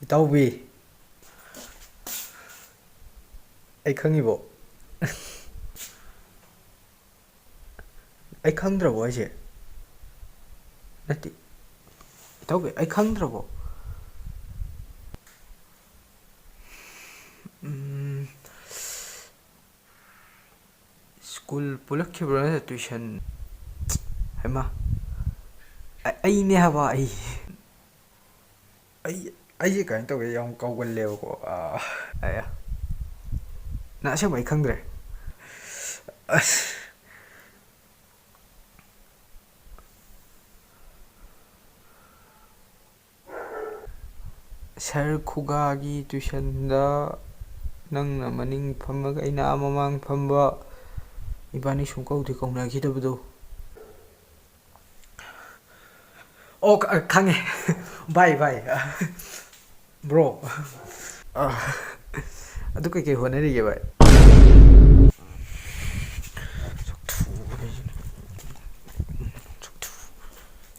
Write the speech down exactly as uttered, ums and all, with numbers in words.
ꯏꯇꯥꯎꯕꯤ, ꯑꯩ ꯈꯪꯉꯤꯕꯣ? ꯑꯩ ꯈꯪꯗ꯭ꯔꯕꯣ ꯍꯥꯏꯁꯦ? ꯅꯠꯇꯦ, ꯏꯇꯥꯎꯕꯤ, ꯑꯩ ꯈꯪꯗ꯭ꯔꯕꯣ? ꯎꯝ, ꯁ꯭ꯀꯨꯜ ꯄꯨꯜꯂꯛꯈꯤꯕ꯭ꯔꯥ ꯅꯠꯇ꯭ꯔ ꯇ꯭ꯌꯨꯁꯟ? ꯍꯩꯃꯥ, ꯑ-, ꯑꯩꯅꯦ ꯍꯥꯏꯕ, ꯑꯩ꯫ ꯑꯩ, ꯑꯩꯁꯦ ꯀꯃꯥꯏꯅ ꯇꯧꯒꯦ, ꯌꯥꯝ ꯀꯥꯎꯒꯜꯂꯦꯕꯀꯣ꯫ ꯑꯥ, ꯑꯌꯥ꯫ ꯅꯪ ꯑꯁꯦꯡꯕ ꯑꯩ ꯈꯪꯗ꯭ꯔꯦ꯫ ꯑꯁ꯫ ꯁꯥꯔ ꯈꯨꯒꯥꯒꯤ ꯇ꯭ꯌꯨꯁꯟꯗ ꯅꯪꯅ ꯃꯅꯤꯡ ꯐꯝꯃꯒ ꯑꯩꯅ ꯑꯥ ꯃꯃꯥꯡ ꯐꯝꯕ, ꯏꯕꯥꯅꯤ ꯁꯨꯡꯀꯧꯗꯤ ꯀꯧꯅꯈꯤꯗꯕꯗꯣ꯫ ꯑꯣ, ꯈ-, ꯈꯪꯉꯦ꯫ ꯚꯥꯏ, ꯚꯥꯏ꯫ ꯕ꯭ꯔꯣ꯫ ꯑ, ꯑꯗꯨ ꯀꯩꯀꯩ ꯍꯣꯠꯅꯔꯤꯒꯦ, ꯚꯥꯏ?